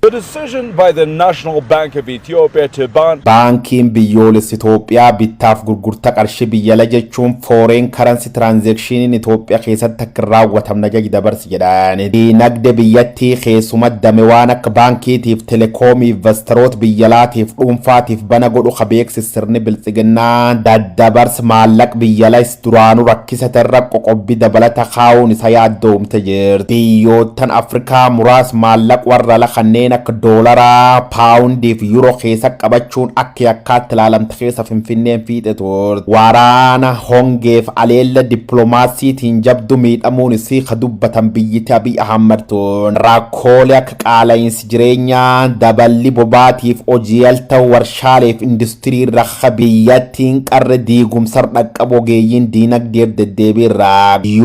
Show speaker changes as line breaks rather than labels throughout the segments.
The decision by the National Bank of Ethiopia to ban
Baankiin Biyyoolessa Itoophiyaa bittaaf gurgurta qarshii biyya ala jechuun foreign currency transaction Itoophiyaa keessatti akka hin raawwatamne ajaji dabarse jedhan. Diinagde biyyattii keessuma dame waan akka baankiitiif, telekoomii, investaroota biyya alaatiif dhuunfaatiif bana godhu ka beeksise sirni biltsiginnaa daddabarsa maallaqa biyya ala is duraanuu rakkisa irra qoqobbii dabalata kaa'uun isa yaaddoomte jirti. Biyyoottan Afrikaa muraas maallaqa warra ala kanneen akka doolaraa, paawundii fi yuuroo keessa qabachuun akka yakkaatti ilaalamte keessa Finfinneen fiixe turte. Waraana hongeef aleella dippiloomaasiitiin jabdu miidhamuun isii ka dubbatan biyyiti Abiy Ahmad tun. Rakkoolee akka qaala'insi jireenyaa, daballi bobaatiif hojii alta warshaaleef industirii irra ka biyyattiin qarre diigumsar dhaqqabu ogeeyyiin diinagdeef deddeebiirra.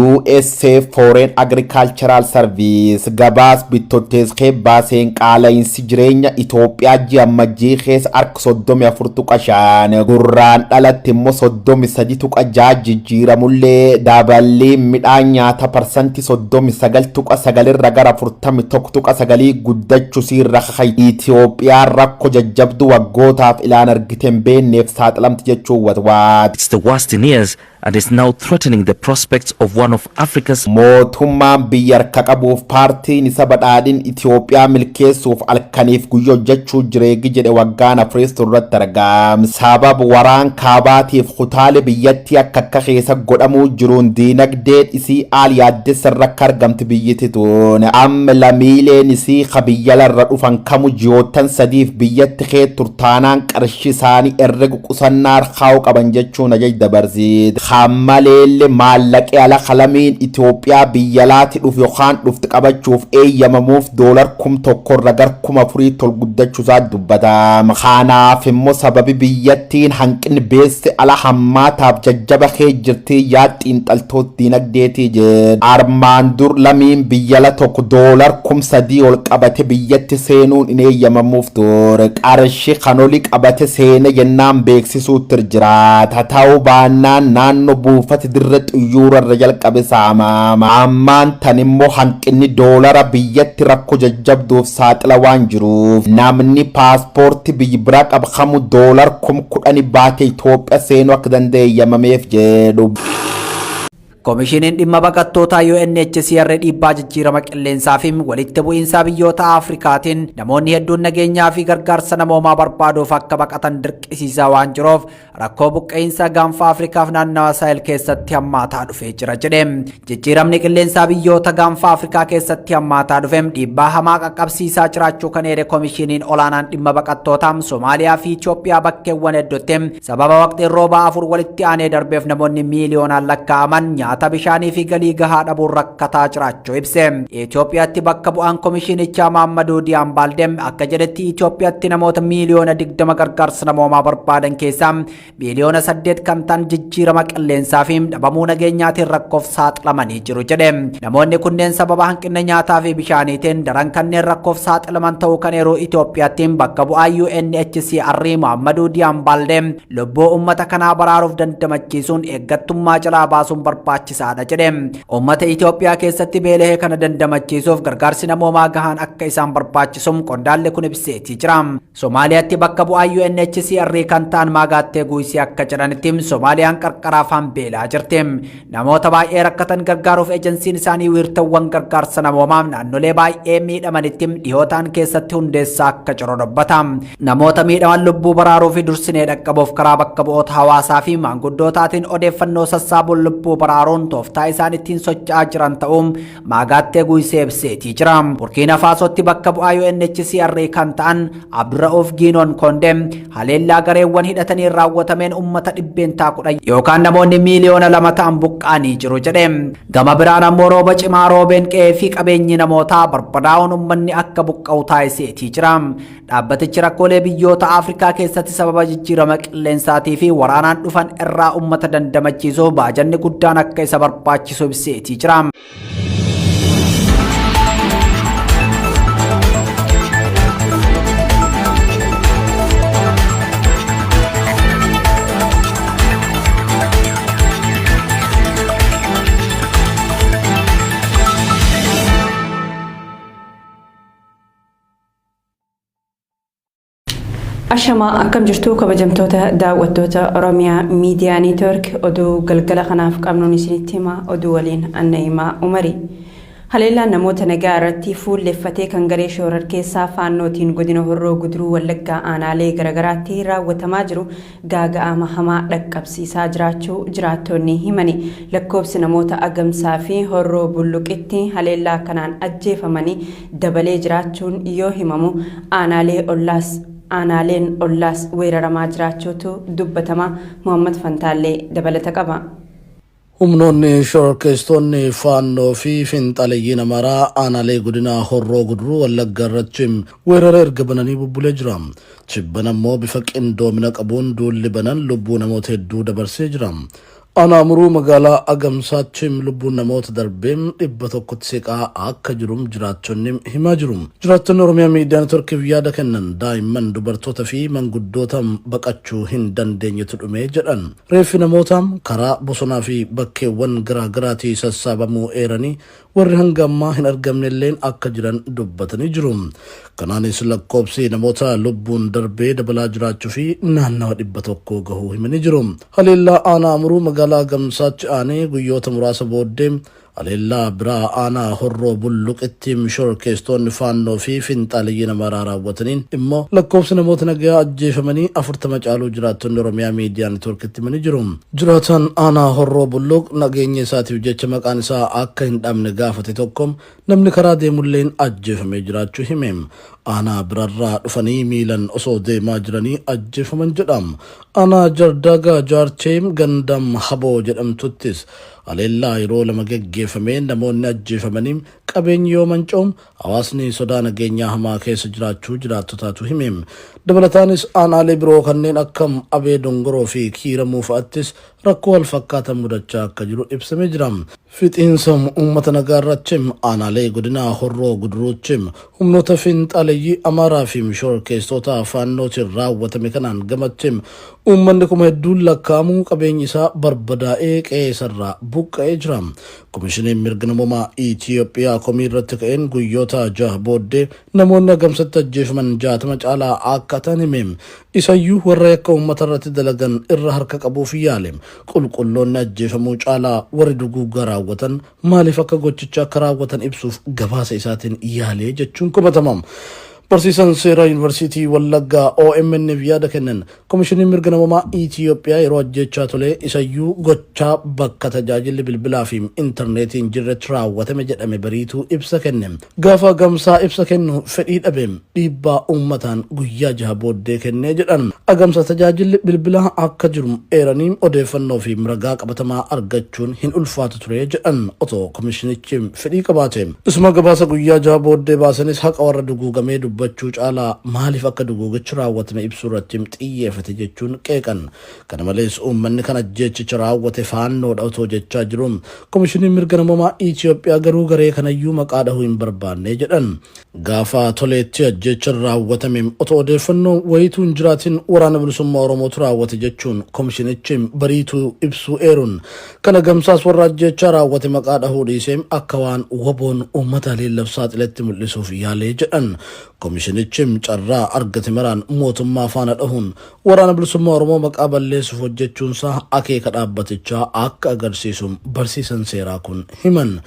USA Foreign Agricultural Service gabaas bittottees baaseen qaala'insi jireenya Itoophiyaa ji'a Ammajjii keessa harka 34.5 gurraan dhalatti immoo 33.6 jijjiiramullee daballi midhaan nyaata parsantii 39.9 irra gara 41.9 guddachuu irra Itoophiyaan rakkoo jajjabduu waggootaaf ilaan argite hin beekneef saaxilamti jechuun watwaat.
It's the worst in years and is now threatening the prospects of one of Africa's
Mootummaan biyya harka qabuuf paartiin isa badhaadhin Itoophiyaa milkeessuuf halkaniif guyyaa hojjechuu jireegi jedhe waggaan afurees irratti argama. Sababa waraan kaabaatiif kutaalee biyyattii akka akka keessa godhamuu jiruun diinagdeen isii haal yaaddessa irra akka argamti biyyatti tun. Amma lammiileen isii ka biyya larra dhufan kamu ji'oottan sadiif biyyatti kee turtaanaan qarshii isaanii herrega qusannaa kaa'uu qaban jechuun ajaja dabarsiite. Hammaleellee maallaqee ala kalamiin Itoophiyaa biyya alaatti dhufu yookaan dhufti qabachuuf eeyyamamuuf doolar 1000 irra gara 4000 ol guddachuusaa dubbatama. Kanaaf immoo sababi biyyattiin hanqinni beesse ala hammaataaf jajjaba kee jirti yaa xiinxaltoota diinagdeetii jedhu. Armaan dur lamiin biyya ala tokko doolar 3000 ol qabate biyyatti seenuun hin eeyyamamuuf ture. Qarshii kan oli qabate seene jennaan beeksisuutti jiraata. Ta'uu baannaan naannoo buufata dirra xiyyoora irra jalqabe saamama. Ammaan tan immoo hanqinni doolara biyyatti rakkoo jajjabduuf saaxila waan jiruuf namni paaspoortii biyya biraa qabu kamu doolar 10,000 baatee Itoophiyaa seenuu akka danda'e eeyyamameef jedhu.
Koomishiniin dhimma baqattootaa UNHCR dhiibbaa jijjiirama qilleensaa fi walitti bu'iinsa biyyoota Afrikaatiin namoonni hedduun nageenyaa fi gargaarsa namoomaa barbaaduuf akka baqatan dirqisiisaa waan jiruuf rakkoo buqqa'insa gaanfa Afrikaaf naannawa Saahel keessatti hammaataa dhufee jira jedhe. Jijjiiramni qilleensaa biyyoota gaanfa Afrikaa keessatti hammaataa dhufe dhiibbaa hamaa qaqqabsiisaa jiraachuu kan eere koomishiniin olaanaan dhimma baqattootaa Somaaliyaa fi Itoophiyaa bakkeewwan hedduutti sababa waqtiin roobaa afur walitti aanee darbeef namoonni miiliyoonaan lakkaa'aman nyaata, bishaanii fi galii gahaa dhabuun rakkataa jiraachuu ibse. Itoophiyaatti bakka bu'aan komishinichaa Maammaduu Diyaan Baaldem akka jedhetti Itoophiyaatti namoota miiliyoona 20 gargaarsa namoomaa barbaadan keessaa miiliyoona 8 kan ta'an jijjiirama qilleensaa fi dhabamuu nageenyaatiin rakkoof saaxilamanii jiru jedhe. Namoonni kunneen sababa hanqina nyaataa fi bishaaniitiin daran kanneen rakkoof saaxilaman ta'uu kan eeruu Itoophiyaatti bakka bu'aa UNHCR Maammaduu Diyaan Baaldem lubbuu uummata kanaa baraaruuf dandamachiisuun eeggattummaa jalaa baasuun barbaachisaadha jedhe. Uummata Itoophiyaa keessatti beela'ee kana dandamachiisuuf gargaarsi namoomaa gahaan akka isaan barbaachisu qondaalli kun ibseetii jira. Somaaliyaatti bakka bu'aa UNHCR kan ta'an Maagaattee Guusii akka jedhanitti Somaaliyaan qarqara afaan beelaa jirti. Namoota baay'ee rakkatan gargaaruuf ejensiin isaanii wiirtawwan gargaarsa namoomaa naannolee baay'ee miidhamanitti dhiyootaan keessatti hundeessaa akka jiru dubbata. Namoota miidhaman lubbuu baraaruu fi dursinee dhaqqabuuf karaa bakka bu'oota hawaasaa fi maanguddootaatiin odeeffannoo sassaabuun lubbuu baraaruun tooftaa isaan ittiin socho'aa jiran ta'uun Maagaattee Guusee ibseetii jira. Burkiina Faasootti bakka bu'aa UNHCR kan ta'an Abdurra'uuf Giinoon Koondee haleellaa gareewwan hidhataniin raawwatameen uummata 10% yookaan namoonni miiliyoona 2 ta'an buqqa'anii jiru jedhe. Gama biraan ammoo rooba cimaa roobeen qe'ee fi qabeenyi namootaa barbadaa'uun uummanni akka buqqa'u taasiseetii jira. Dhaabbatichi rakkoolee biyyoota Afrikaa keessatti sababa jijjiirama qilleensaatii fi waraanaan dhufan irraa uummata dandamachiisuuf baajanni guddaan akka isa barbaachisu ibseetii jira.
Ashamaa, akkam jirtu kabajamtoota daawwattoota Oromiyaa Miidiyaa Neetwork? Oduu galgala kanaaf qabnuun isinitti hima. Oduu waliin Anna'imaa Umarii. Haleellaan namoota nagaa irratti fuulleffatee kan garee shoorar keessaa Faannootiin godina Horroo Guduruu Wallaggaa aanaalee garaagaraatti raawwatamaa jiru gaaga'ama hamaa dhaqqabsiisaa jiraachuu jiraattonni himani. Lakkoofsi namoota Agamsaa fi Horroo Bulluqitti haleellaa kanaan ajjeefamanii dabalee jiraachuun yoo himamu, aanaaleen ollaas weeraramaa jiraachuutu dubbatama. Muhammad Fantaallee dabalata qaba.
Humnoonni shororkeessitoonni Faannoo fi finxaaleyyiin Amaaraa aanaalee godina Horroo Guduruu Wallaggaa irratti weerara erga bananii bubbulee jira. Tibban ammoo bifa qindoomina qabuun duulli banan lubbuu namoota hedduu dabarsee jira. Aanaa Amuruu magaalaa Agamsaatti lubbuun namoota darbee 100tti siqaa akka jiru jiraattonni himaa jiru. Jiraattonni Oromiyaa Miidiyaa Neetworkiif yaada kennan daa'imman, dubartoota fi manguddoota baqachuu hin dandeenyetu dhume jedhan. Reeffi namoota karaa bosonaa fi bakkeewwan garaa garaatii sassaabamuu eeranii, warri hanga ammaa hin argamne illeen akka jiran dubbatanii jiru. Kanaanis lakkoobsi namoota lubbuun darbee dabalaa jiraachuu fi naannawa 100 gahuu himanii jiru. Haleellaa aanaa Amuruu magaalaa Agamsaatti aanee guyyoota muraasa booddee haleellaa biraa aanaa Horroo Bulluqitti shororkeessitoonni Faannoo fi finxaaleyyiin Amaaraa raawwataniin immoo lakkoofsi namoota nagayaa ajjeefamanii 40 caaluu jiraattonni Oromiyaa Miidiyaa Neetworkitti himanii jiru. Jiraataan aanaa Horroo Bulluq nageenya isaatiif jecha maqaan isaa akka hin dhabne gaafate tokko namni karaa deemulleen ajjeefamee jiraachuu hime. Aanaa birarraa dhufanii miilan osoo deemaa jiranii ajjeefaman jedha. Aanaa Jardaagaa Jaartee gandam Haboo jedhamtuttis haleellaa yeroo lama geggeeffameen namoonni ajjeefamanii, qabeenyi yoo manca'u, hawaasni sodaa nageenyaa hamaa keessa jiraachuu jiraattotaatu hime. Dabalataanis aanaalee biroo kanneen akka Abee Dongoroo fi Kiiramuu fa'attis rakkoo wal fakkaatan mudachaa akka jiru ibsamee jira. Fixiinsa uummata nagaa irratti aanaalee godina Horroo Guduruutti humnoota finxaaleyyii Amaaraa fi shororkeessitoota Faannootiin raawwatame kanaan gamatti uummanni kuma hedduun lakkaa'amu qabeenyi isaa barbadaa'ee qe'ee isarraa buqqa'ee jira. Komishiniin mirga namoomaa Itiyoophiyaa komii irratti ka'een guyyoota 6 booddee namoonni Agamsatti ajjeefaman 60 caalaa akka ta'an hime. Isayyuu warra yakka uummata irratti dalagan irra harka qabuuf yaale. Qulqulloonni ajjeefamuu caalaa warri duguuggaa raawwatan maaliif akka gochicha akka raawwatan ibsuuf gabaasa isaatiin yaalee jechuun komatama. Barsiisan seeraa Yuunivarsiitii Wallaggaa OMN'f yaada kennan Komishiniin mirga namoomaa Itiyoophiyaa yeroo ajjeechaa tolee, isayyuu gochaa bakka tajaajilli bilbilaa fi intarneetii hin jirretti raawwatame jedhame bariituu ibsa kenne. Gaafa Agamsaa ibsa kennu fedhii dhabe, dhiibbaa uummataan guyyaa 6 booddee kennee jedhan. Agamsa tajaajilli bilbilaa akka jiru eeranii, odeeffannoo fi ragaa qabatamaa argachuun hin ulfaatu ture jedhan otoo komishinichi fedhii qabaate. Isuma gabaasa guyyaa 6 booddee baasanis haqa warra duguugamee dubbachuu caalaa maaliif akka duguugichi raawwatame ibsuu irratti xiyyeefate jechuun qeeqan. Kana malees uummanni kan ajjeechicha raawwate Faannoodha otoo jechaa jiruu Komishiniin Mirga Namoomaa Itiyoophiyaa garuu garee kanayyuu maqaa dhahuu hin barbaanne jedhan. Gaafa Toleetti ajjeechan raawwatame otoo odeeffannoo wayituu hin jiraatin Waraana Bilisummaa Oromootu raawwate jechuun komishinichi bariituu ibsuu eeruun, kan Agamsaas warra ajjeechaa raawwate maqaa dhahuu dhiisee akka waan WBOn uummata haleellaf saaxiletti mul'isuuf yaale jedhan. Komishinichi carraa argate maraan mootummaa faana dhahuun Waraana Bilisummaa Oromoo maqaa balleessuuf hojjechuunsaa akeeka dhaabbatichaa akka agarsiisu barsiisan seeraa kun himan.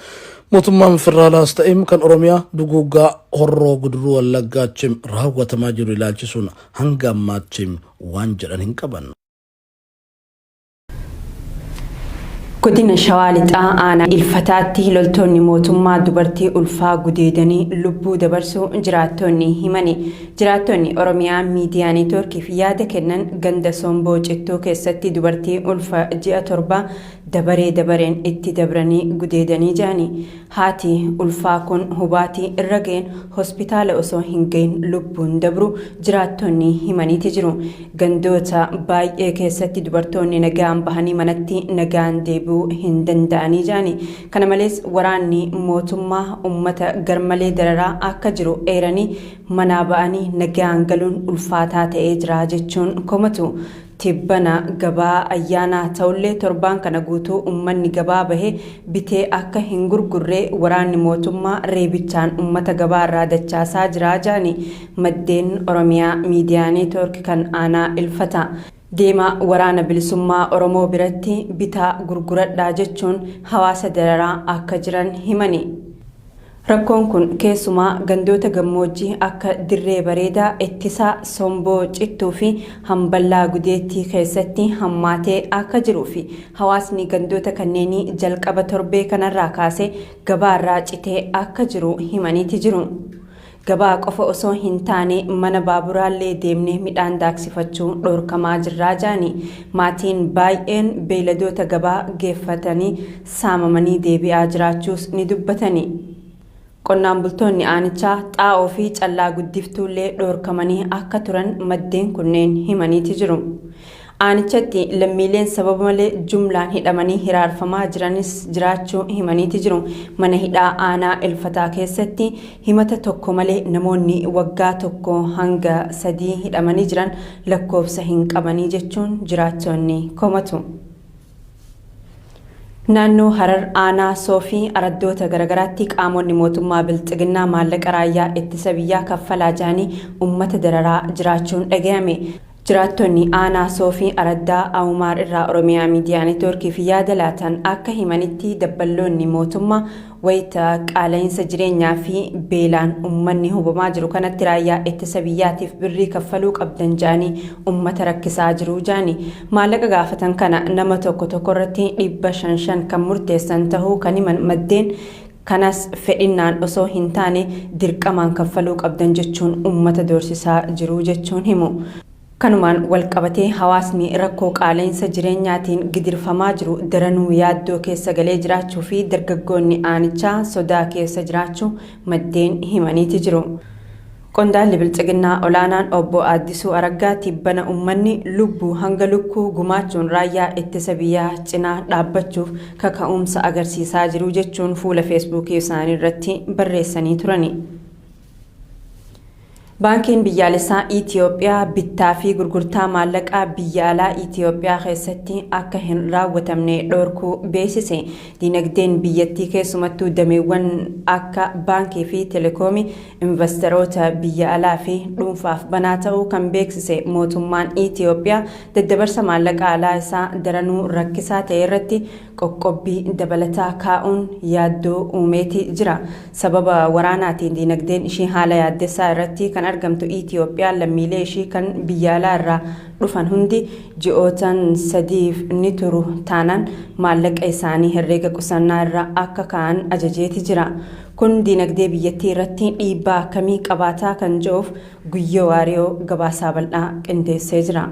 Mootummaan federaalaas ta'e kan Oromiyaa duguuggaa Horroo Guduruu Wallaggaatti raawwatamaa jiru ilaalchisuun hanga ammaatti waan jedhan hin qaban.
Godina Shawaa Lixaa aanaa Ilfataatti loltoonni mootummaa dubartii ulfaa gudeedanii lubbuu dabarsuu jiraattonni himani. Jiraattonni Oromiyaa Miidiyaa Neetwoorkiif yaada kennan ganda Somboo Cittuu keessatti dubartii ulfa ji'a 7 dabaree dabareen itti dabranii gudeedanii jedhani. Haati ulfaa kun hubaatii irra ga'een hospitaala osoo hin gahin lubbuun dabruu jiraattonni himaniiti jiru. Gandoota baay'ee keessatti dubartoonni nagaan bahanii manatti nagaan deebi'uu hin danda'anii jedhani. Kana malees waraanni mootummaa ummata garmalee dararaa akka jiru eeranii, manaa ba'anii nagaan galuun ulfaataa ta'ee jira jechuun komatu. Tibbana gabaa ayyaanaa ta'ullee torbaan kana guutuu uummanni gabaa bahee bitee akka hin gurgurree waraanni mootummaa reebichaan uummata gabaa irraa dachaasaa jira jedhani maddeen Oromiyaa Miidiyaa Neetwoork kan aanaa Ilfata. Deemaa waraana bilisummaa Oromoo biratti bitaa gurguradhaa jechuun hawaasa dararaa akka jiran himani. Rakkoon kun keessumaa gandoota gammoojjii akka Dirree Bareedaa, Ittisaa, Somboo Cittuu fi Hamballaa Gudeettii keessatti hammaatee akka jiruu fi hawaasni gandoota kanneenii jalqaba torbee kanarraa kaasee gabaarraa citee akka jiru himaniiti jiru. Gabaa qofa osoo hin taane mana baaburaallee deemnee midhaan daaksifachuu dhorkamaa jirraa jedhani. Maatiin baay'een beeyladoota gabaa geeffatanii saamamanii deebi'aa jiraachuus ni dubbatani. Qonnaan bultoonni aanichaa xaa'oo fi callaa guddiftuullee dhorkamanii akka turan maddeen kunneen himaniiti jiru. Aanichatti lammiileen sababa malee jumlaan hidhamanii hiraarfamaa jiranis jiraachuu himaniiti jiru. Mana hidhaa aanaa Ilfataa keessatti himata tokko malee namoonni waggaa 1 hanga 3 hidhamanii jiran lakkoofsa hin qabanii jechuun jiraattonni komatu. Naannoo Harar aanaa Soofii araddoota garagaraatti qaamonni mootummaa Bilxiginnaa maallaqa raayyaa ittisa biyyaa kaffalaa jedhanii uummata dararaa jiraachuun dhagayame. Jiraattonni aanaa Soofii araddaa Awumaar irraa Oromiyaa Miidiyaa Neetwoorkiif yaada laatan akka himanitti dabballoonni mootummaa wayita qaala'insa jireenyaa fi beelaan uummanni hubamaa jiru kanatti raayyaa ittisa biyyaatiif birrii kaffaluu qabdan jedhanii uummata rakkisaa jiru jedhani. Maallaqa gaafatan kana nama tokko tokko irratti 500 kan murteessan tahuu kan himan maddeen kanas fedhinnaan osoo hin taane dirqamaan kaffaluu qabdan jechuun uummata doorsisaa jiru jechuun himu. Kanumaan walqabatee hawaasni rakkoo qaala'insa jireenyaatiin gidirfamaa jiru daranuu yaaddoo keessa galee jiraachuu fi dargaggoonni aanichaa sodaa keessa jiraachuu maddeen himaniiti jiru. Qondaalli Bilxiginnaa olaanaan obbo Addisuu Araggaa tibbana uummanni lubbuu hanga lukkuu gumaachuun raayyaa ittisa biyyaa cinaa dhaabbachuuf kaka'umsa agarsiisaa jiru jechuun fuula Feesbuukii isaanii irratti barreessanii turani. Baankiin Biyyaalessaa Itiyoophiyaa bittaa fi gurgurtaa maallaqaa biyya alaa Itiyoophiyaa keessatti akka hin raawwatamne dhorkuu beeksise. Dinagdeen biyyattii keessumattuu dameewwan akka baankii fi telekoomii investoroota biyya alaa fi dhuunfaaf banaa ta'uu kan beeksise mootummaan Itiyoophiyaa daddabarsa maallaqa alaa isaa daranuu rakkisaa ta'e irratti qoqqobbii dabalataa kaa'uun yaaddoo uumeeti jira. Sababa waraanaatiin dinagdeen ishii haala yaaddessaa irratti kan argamtu Itiyoophiyaan lammiilee ishii kan biyya alaa irraa dhufan hundi ji'ootan 3f ni turu taanaan maallaqa isaanii herreega qusannaa irra akka kaa'an ajajeeti jira. Kun dinagdee biyyattii irratti dhiibbaa akkamii qabaataa kan jedhuuf Guyyoo Waariyoo gabaasaa bal'aa qindeessee jira.